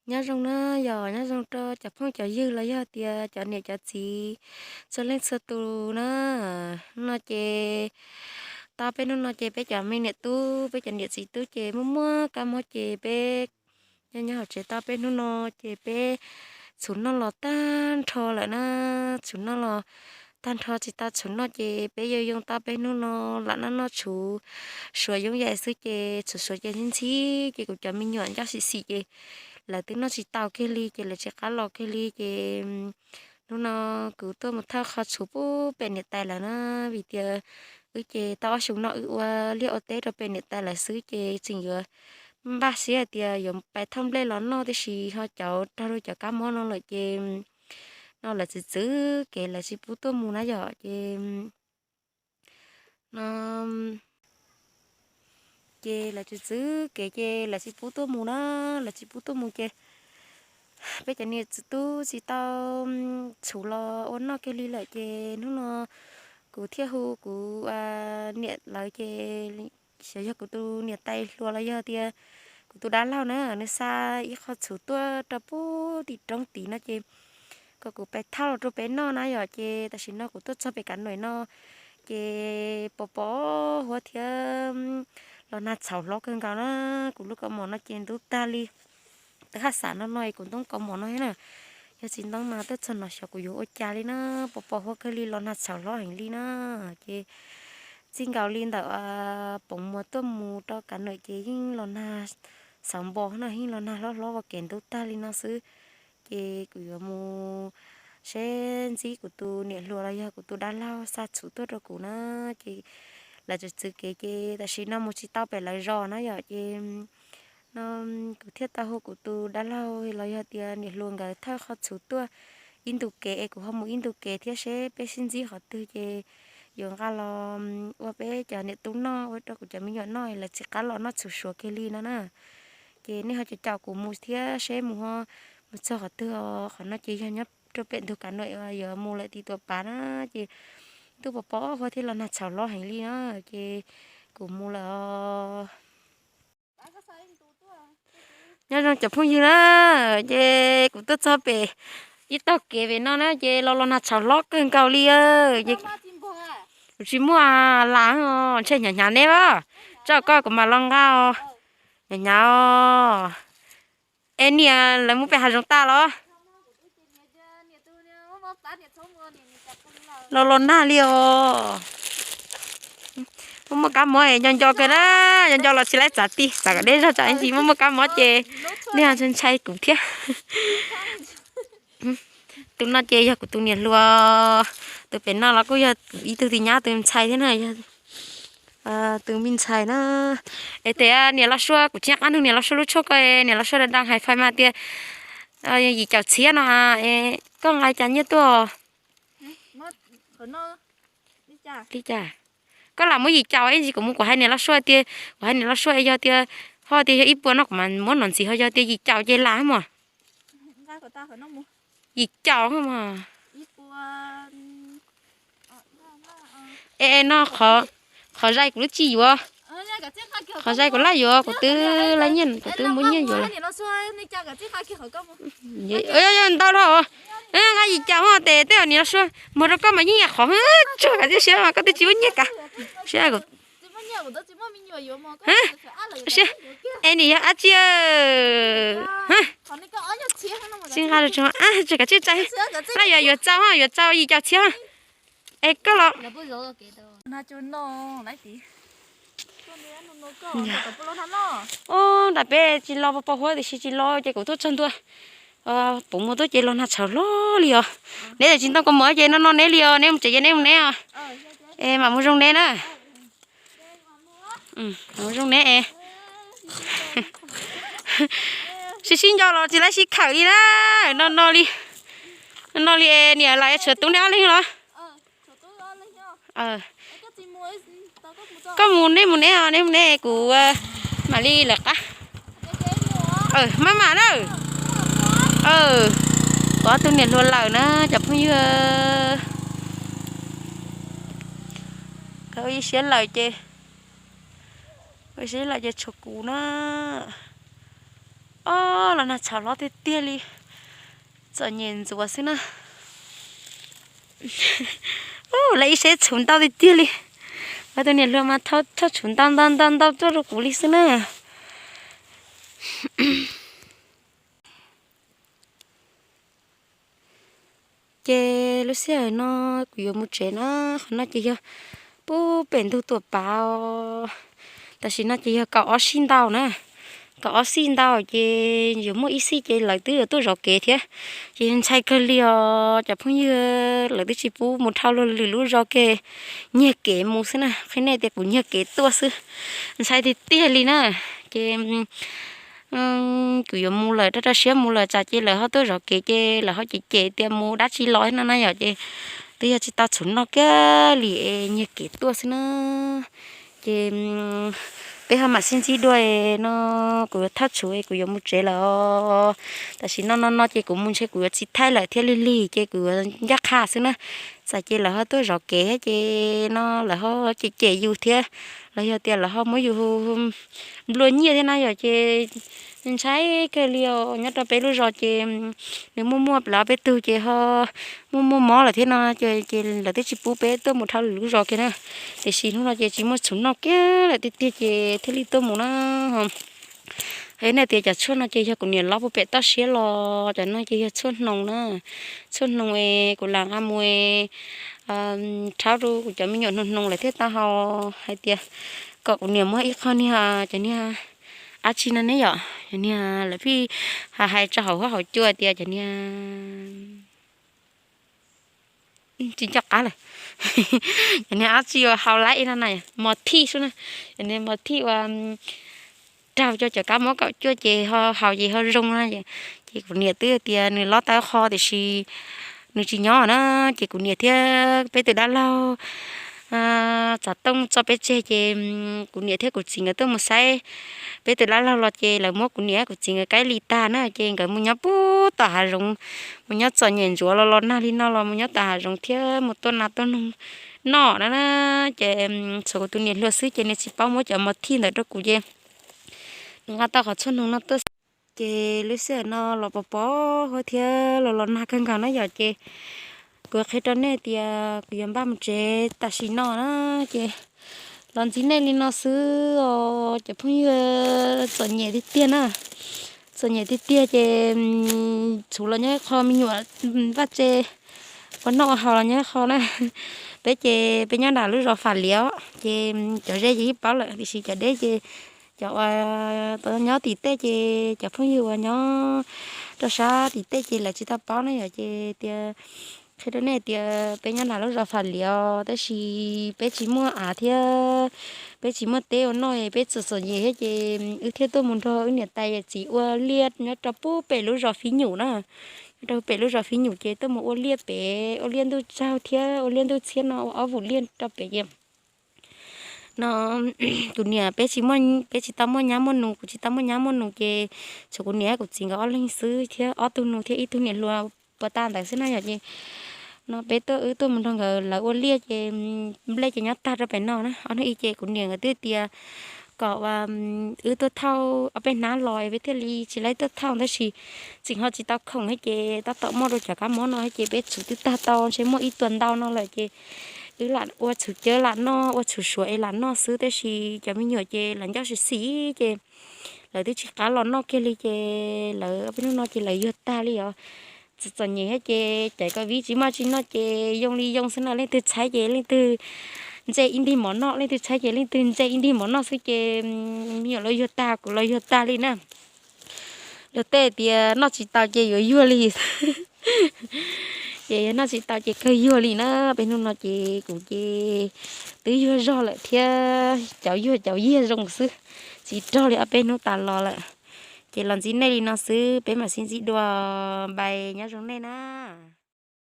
Nyob zoo na, yog nyob zoo rau cov phooj cov ywg los yog tias cov niam cov txiv txhua leej txhua tus na. Hnub no ces, tau peb hnub no ces peb cov me niam tub, peb cov niam txiv tub ces muaj muaj kab mob ces peb nyob nyob hauv tsev tau peb hnub no ces peb txhuv noj los tag nrho lawm na. Txhuv noj los tag nrho tsis tau txhuv noj ces peb yuav yoo tau peb hnub no lam noj noj txhuv suav yooj yim xwb ces txhuv suav ces ntxhib ntxhib ces kuv cov me nyuam ncaj xim xim ces lawv twb noj tsis tau kiag li ces lawv tsis qab los kiag li ces hnub no kuv tuaj mus thawj qhov txhuv pub pem niam tais lawv na, vim tias wb ces tau ob xyoos no wb ua liaj ua teb rau pem niam tais lawv xwb ces tseem yuav npaj siab hais tias yuav pais thauj nplej los noj tiam sis ho cauv raug rau cov kab mob no lawm ces no lawv txwv txwv kev lawv tsis pub tuaj mus na yom ces no ces lawv txwv txwv kev ces lawv tsis pub tuaj mus na, lawv tsis pub tuaj mus ces peb cov niam txiv tub tsis tau txhuv los ua noj kiag li lawm ces hnub no kuv thiaj hu kuv niam lawv ces xyov yog kuv tus niam tais hluas los yog tias kuv tus dab laug na nws xa ib qho txhuv tuaj rau pub tim roob tid no ces kom kuv pais thauj los rau peb noj na yom ces tam sim no kuv tuaj txog pem kav nuam no ces pos pos huab thiab los nag txhaum hlob kawg nkaus na. Kuv lub kaus mom no ces ntub tag li, twb haj xav no no kuv ntoob kaus mom no thiab na. Yog tsis ntoob mas tuaj txog no xyov kuv yuav ua cas li na, pos pos huab kawg li los nag txhaum hlob heev li na. Ces txij nkaus li ntawm Poov Muas tuaj mus rau kav nuam ces yeej los nag xauv npo no, yeej los nag hlob hlob ua kev ntub tag li no xwb. Ces kuv yuav mus seb ntsib kuv tus niam hluas los yog kuv tus dab laug xa txhuv tuaj rau kuv na. Ces lawv txwv txwv kev ces tam sim no mus tsis tau pem lawv zos na yom ces no kuv thiaj tau hu kuv tus dab laug los yog tias niam hluas nkawd thawj qhov txhuv tuaj ib ntu kev es kuv ho mus ib ntu kev thiab seb peb sib ntsib qhov twg ces yuav nqa los ua peb cov niam tub noj, ua rau kuv cov me nyuam noj, lawv tsis qab los noj txhuv suav kiag li no na. Ces nej ho caum caum kuv mus thiab seb mus ho mus txog qhov twg os. Qhov no ces yog nyob rau pem ntug kav nuam yuav mus lawm tim Tuam Pav na. Ces ntuj pos pos huab thiab los nag txhaum hlob heev li na. Ces kuv mus lawm os. Nyob zoo cov phooj ywg na, ces kuv tuaj txog pem ib tog kev pem no na ces los los nag txhaum hlob kawg nkaus li. Ces kuv tsis muaj las, ntshe hnyav hnyav neb as. Tso koj kuv mam los nqa os. Hnyav hnyav os. Es niam lawv mus pem hav zoov tas los? Los los nag li os. Muaj muaj kab mob nco nco kawg na, nco nco los tsis laib txav ti, txav kom deb zog tsam ib ntsis muaj muaj kab mob ces nej ntshai ntshai kuv thiab. Tus no ces yog kuv tus niam hluas, tus pem no los kuj yog ib tug tus nyab tus ntxhais thiab na, yog tus me ntxhais na. Es tes niam Los Sua, kuv tsis nco qab nug niam Los Sua lub tshuaj ko, niam Los Sua da da hais fais mas tias yim caum txhiab no, koj nqa cas nyiaj tuaj? Li cas? Koj lam muab yim caum ib ntsis kuv mus kuv hais niam Los Sua tias, kuv hais niam Los Sua es yog tias, ho tias yog ib puas no kuv mam muab no ntxiv, ho yog tias yim caum ces lam mos. Yim caum mos. Es no qhov zais kuv lub tsis yuav, qhov zais kuv laj yuav, kuv twb laj nyiaj, kuv twb muab nyiaj yuav lawm. Ntau los nqa yim caum mos, tes tej niam Los Sua muag rau koj mas yeej yam qhov, tsuag kav tib siab mas koj twb tsis muaj nyiaj kav. Siab, es niam yog dab tsi? Tsis nqa, tsuag kav tib tsa, laj yuav yuav txaus, yuav txaus yim caum txhiab. Es koj los nram peb tsis los pos pos huab tiam sis tsis los ces kuv tuaj txog ntua, Poov Muas tuaj ces los nag txhaum hlob li os. Neb tsis ntoo kaus mom ces no no neb li os, neb mus tsev ces neb mus neb os. Es mam mus zoo neb na. Zoo neb es. Sib sib nco los tsis laib sib khawm li na. No no li, no no li es niam lawv tshuav tub neb ob leeg los? Koj mus neb mus neb, neb mus neb, kuv mam li lawv qab. Maj mam na. Kuv ob tug niam hluas lawm na cov phooj ywg. Ua ib siab lawm ces, ua ib siab lawm ces tshuav kuv na. Ob Nag tshauv hlob tiag tiag li, txom nyem ntxuav xwb na. Ub, lawv ib seb txhuv ntau tiag tiag li. Ua tus niam hluas mas thauj txhuv ntau ntau ntau ntau tuaj rau kuv li xwb na. Ces lub sij hawm no kuv yuav mus tsev na, qhov no ces yog pub pem ntug tuam pav. Tam sim no ces yog kaum ob sij ntau na, kaum ob sij ntau ces yuav muaj ib sij ces lawv twb yuav tuaj zov kev thiab. Ces ntshai kawg li os cov phooj ywg, lawv twb tsis pub mus dhau luag lwm lub zos kiag, nyiag kev mus xwb na. Qhia nej tias kuv nyiag kev tuaj xwb, ntshai tiag tiag li na. Ces kuv yuav mus lawm, rau rau siab mus lawm, tsam ces lawv ho tuaj zov kev ces lawv ho cem cem tias mus dab tsi los no na yom. Ces twb yog tsis tau txhuv noj kiag li es nyiag kev tuaj xwb na. Ces peb ho mam sib ntsib dua no, kuv yuav thauj txhuv kuv yuav mus tsev lawm os. Tam sim no no no ces kuv mus ntshe kuv yuav tsis thaij lawm thiab, lig lig ces kuv yuav ncaj qha xwb na. Tsam ces lawv ho tuaj zov kev ces no lawv ho cem cem yus thiab, los yog tias lawv ho muab yus nplua nyiaj thiab na yom. Ces ntshai kawg li os, nyob rau peb lub zos ces nws muaj muaj plaub peb tug ces ho muaj muaj mob lawm thiab no, ces lawv twb tsis pub peb tuaj mus dhau lwm lub zos kiag na. Tiam sis hnub no ces tsis muaj txhuv noj kiag lawm tiag tiag ces thiaj li tuaj mus na. Hais nej tias cov tshuaj no ces yog kuv niam lob puag pem toj siab los, cov no ces yog tshuaj hnoos na. Tshuaj hnoos es kuv lam nqa mus rhaub rau kuv cov me nyuam hnoos hnoos lawm thiaj tau haus. Hais tias kom kuv niam muab ib qho niag, cov niag dab tsi no ne yom, cov niag lawv pheej hais tso hauv huab hauv cua tias cov niag tsis nco qab lawm. Cov niag dab tsi uas haus laib no na, mos thij xwb na, cov niag mos thij uas raug cov cov kab mob kaum cuaj ces ho haus ces ho zoo na. Ces kuv niam twb tias nws lob tau qho tiam sis nws tsis nyob na, ces kuv niam thiab peb tus dab laug txav tooj tso peb tseg ces kuv niam thiab kuv txiv nkawd tuaj mus saib peb tus dab laug los ces lawv muab kuv niam kuv txiv nkawd kaib li tag na, ces nkawd mus nyob puag tom hav zoov, mus nyob txom nyem ntsuav los los nag li no los mus nyob tom hav zoov thiab mus tua nas tua noog noj na. Ces tshuav kuv tus niam hluas xwb ces nws tsis paub muab cov mos thij ntawd rau kuv ces nws nqa tau qhov tshuaj noog no tuaj xwb. Ces lub sij hawm no los pos pos huab thiab los los nag kawg nkaus na yom, ces kuv qhia rau nej tias kuv yuav npaj mus tsev tam sim no na, ces los ntxiv nej li no xwb os cov phooj ywg, txom nyem tiag tiag na, txom nyem tiag tiag ces txhuv los nyob ib qho, me nyuam vaj tse ua noj ua haus los nyob ib qho na. Peb ces peb nyob nram lub zos Fam Liav ces cov ze ces yeej paub lawm tiam sis cov deb ces cov uas nyob tim tej ces cov phooj ywg uas nyob rau sab tim tej ces lawv tsis tau paub na yom, ces tias qhia rau nej tias peb nyob nram lub zos Fam Liav tab sis peb tsis muaj av thiab peb tsis muaj teb ua noj, peb txom txom nyem thiab ces wb thiaj tuaj mus nrog wb niam tais yawm txiv ua liaj nyob rau puag pem lub zos Fib Nyum na. Nyob rau pem lub zos Fib Nyum ces tuaj mus ua liaj pem, ua liaj ntuj tsaug thiab ua liaj ntuj txhiab no ua ob vum liaj rau pem ces no kuv niam peb tsis, peb tsis tau muaj nyab muaj nus, kuv tsis tau muaj nyab muaj nus ces tshuav kuv niam kuv txiv nkawd ob leeg xwb thiab ob tug nus thiab ib tug niam hluas puas tas ntawd xwb na yom. Ces no peb tuaj, wb tuaj mus nrog nkawd lawv ua liaj ces nplej ces nyob tag rau pem no na. Ob hnub ib ces kuv niam nkawd twb tias kom wb tuaj thauj ob peb hnab los peb thiaj li tsis laib tuaj thauj, tab sis tseem ho tsis tau khoom thiab ces tab tom muaj rau cov kab mob no thiab ces peb txhuv twb tag tau ntshe muaj ib tuas ntau no lawm ces wb lam ua txhuv cawv lam noj, ua txhuv suav es lam noj xwb, tab sis cov me nyuam ces lawv ncauj xim xim ces lawv twb tsis qab los noj kiag li ces lawv ob peb hnub no ces lawv yuag tag li os. Txom txom nyem thiab ces caiv ko vib tsis muaj tsi noj ces yoo li yoo xwb no, leej twg tshaib ces leej twg ntse ib ntig mov noj, leej twg tshaib ces leej twg ntse ib ntig mov noj xwb ces me nyuam los yuag tag, kuv los yuag tag li na. Luag tej tias noj tsis tau ces yuav yuag li xwb, ces yog noj tsis tau ces kawg yuag li na. Peb hnub no ces kuv ces twb yuag zog lawm thiab, cauv yuag cauv yiag zoo xwb, tsis rog li ob peb hnub tas los lawm. Ces los ntxiv nej li no xwb, peb mam sib ntsib dua, bye, nyob zoo nej na.